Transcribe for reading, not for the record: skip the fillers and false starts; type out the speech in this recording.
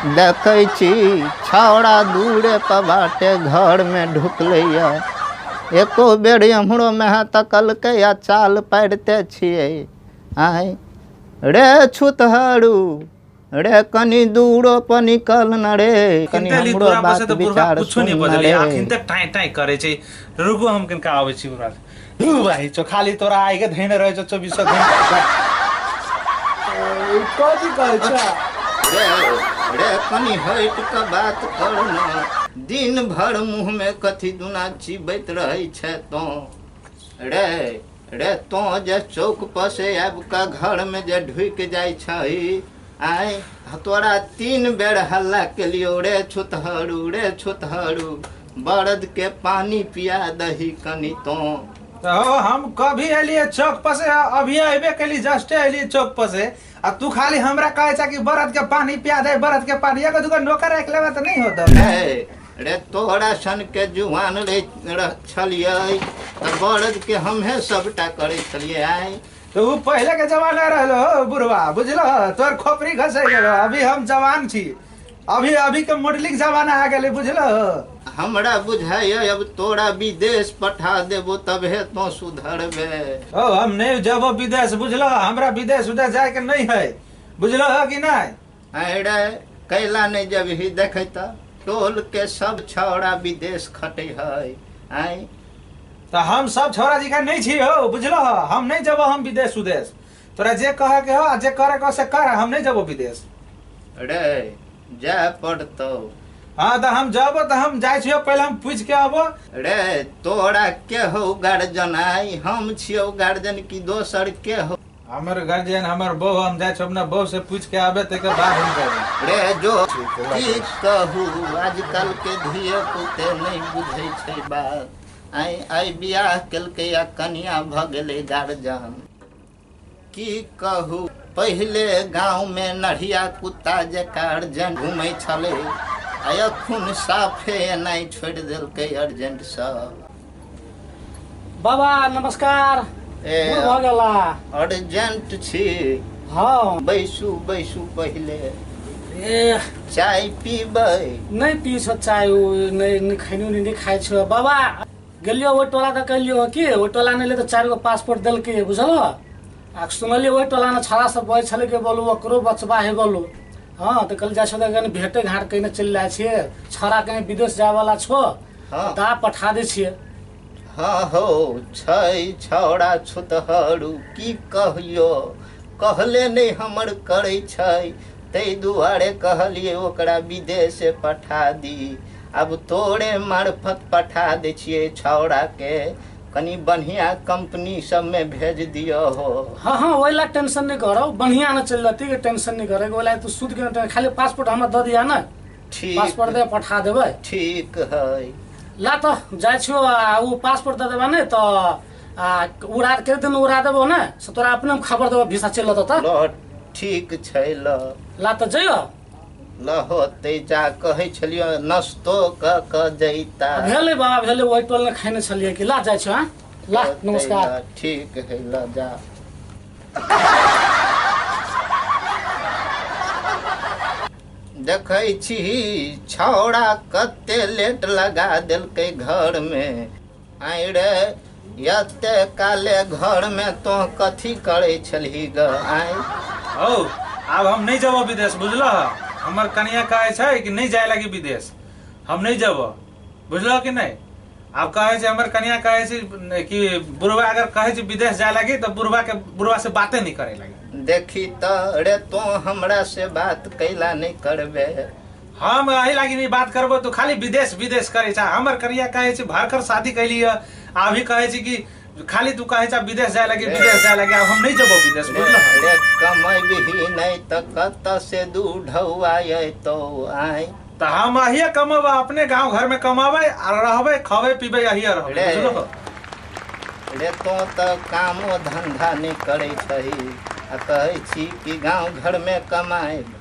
देखै छी छौड़ा दूरे पर बाटे घरमे ढुकलैया, एको बेर एम्हरो मे तकलकै आ चाल पारिते छियै। आँय रे छुतहरू रे, कनी दूरो पर निकल न रे, कनी हमरो बात विचार कुछो नहीं सुन बजलै। अखन तक टाइ टाइ करै छै। रुकू, हम कनका आबै छी बुढ़वा। धू भाइ चो, खाली तोरा आइ के धैने रहै छौ 24 घंटा। कथी कहै छ रे रे, कनी हटि कऽ बात कर न। दिन भर मुँह में कथी दुना चिबैत रहै छै तों। रे रे, तों जे चौक पर से आबि कऽ घर में जे ढुकि जाइ छही, आय तोरा 3 बेर हल्ला केलियौ रे छुतहरू, रे छुतहरू, बरद के पानी पिया दही कनी तों। तो हम कभी एलिए चौक पर से, अभी अबे केली, जस्टे एलिए चौक पर से, आ तू खाली हमरा कहै छ कि बरद के पानी पिया दे, बरद के पानी। एगो दूगो नौकर राखि लेबे तऽ नहीं होतो। रे रे, तोरा सन के जुआन रे छलियै तऽ बरद के हमहे सबटा करै छलियै। आय तो उ पहले के जमाना रहलो हो बुढ़वा, बुझलो? तोर खोपड़ी घसै गेलो। अभी हम जवान छी, अभी अभी के मॉडलिंग जमाना आ गेलै, बुझलो? हमरा बुझाइए अब तोरा विदेश पठा देबो तबे तो सुधरबे। ओ हम नहीं जबो विदेश, बुझलो? हमरा विदेश उदेश जाए के नहीं है, बुझलो हो कि नहीं? आय रे, कैला नहीं जबही देखै तऽ टोल के सब छौड़ा विदेश खटै है। आय तो हम सब छौड़ा जी का नहीं छी हो, बुझलो? हम नहीं जबो हम विदेश उदेश। तोरा जे कहे के हो आ जे करे के हो से कर, हम नहीं जबो विदेश। रे जाय पड़तौ। हाँ तो हम जबो तो हम जाइ छियो, पहले हम पूछ के आबो। रे तोरा के हो गार्जियन? आय हम छियौ गार्जियन की दोसर के हो? हमर गार्जियन हमर बहू, हम जाइ छियो अपना बहू से पूछ के आबे तके बाद हम जाबे। रे जो की कहू, आजकल के धियो पुते नहीं बुझै छै बात। आइ आइ बियाह केलकै आ कनिया भऽ गेलै गार्जियन। की कहू, पहिले गाँव में नढ़िया कुत्ता जकाँ अर्जेंट घूमै छलै, आ एखुन साफे एनाइ छोड़ि देलकै अर्जेंट सब। बाबा नमस्कार। ए भऽ गेला? अर्जेंट छी? हाँ। बैसू बैसू पहिले। ए चाय पीबै? नहीं पी छो चाय, उ नहीं नहीं खैनो नहीं नहीं खाइ छो बाबा। गेलियो ओहि टोला तऽ कहलियो कि ओहि टोला नहि ले तऽ 4 गो पासपोर्ट देलकै, बुझलो? आ सुनलियै ओहि टोला मे छौड़ा सब बजै छलै कि बोलू ओकरो बचबा है बोलू। हाँ तऽ कहलियै जाइ छौ तऽ कनि भेटे घाट कहीं चलि जाइ छियै, छौड़ा कहीं विदेश जाय वाला छो। हाँ। ता पठा दै छियै। हाँ हो छै छौड़ा छुतहरू, की कहियो, कहले नहि हमर करै छै, ताहि दुआरे कहलियै ओकरा विदेश पठा दी। अब तोरे मार्फत पठा दै छियै छौड़ा के, कनी बढ़िया कंपनी सब में भेज दियो हो। हाँ हाँ, ओहि ला टेंशन नहीं करो, बढ़िया न चलि जेतै, टेंशन नहीं करे ओहि ला तू सुध के खाली पासपोर्ट हमरा दऽ दिया ने। ठीक। पासपोर्ट दे पठा देबै। ठीक है। ला तऽ जाइ छियो, आ उ पासपोर्ट दऽ देबा ने तऽ आ उड़ा के दिन उड़ा देबो ने से तोरा अपने खबर देबो, वीसा चलि जेतौ तऽ। ल ठीक छै। ल ला तऽ जइयो। ल होतै, जा कहै छलियो नस्तो कऽ कऽ जैता। भेलै बाबा भेलै, ओहि टोल ने खैने छलियै कि। ला जाइ छियो। हाँ ला होतै, नमस्कार। ल, ठीक है, ल जा। देखै छी छौड़ा कते लेट लगा देलकै घर में। आइ रे, एते काले घर में तो कथी करै छलही ग? आइ ओ आब हम नहीं जबो विदेश, बुझलो? हमर कनिया कहै छै कि नहीं जाय लागी विदेश, हम नहीं जबो, बुझलो कि नहीं? आब कहै छै हमर कनिया कहै छै कि बुढ़वा अगर कहै छै विदेश जाय लागी तऽ बुढ़वा के बुढ़वा से बाते नहीं करे लागी। देखी तऽ रे, तो हमरा से बात कैला नहीं करबे? हम एहि लागी नहीं बात करबो, तू खाली विदेश विदेश करै छै। हमर कनिया कहै छै भरकर शादी कैली है, अभी कहै छै कि खाली तू कहै छै विदेश जाय लागी, विदेश जाय लागी, आब हम नहीं जबो विदेश, बुझलो? रे कमैबही नहीं तऽ कतऽ से दू ढौआ अयतौ? आइ तऽ हम अहिए कमेबै, अपने गांव घर में कमाबै आ रहबै, खबै पीबै, अहिए रहबै, रे। बुझलो? रे तो तऽ कामो धंधा नहि करै छही आ कहै छी कि गाँव घर में कमाएब।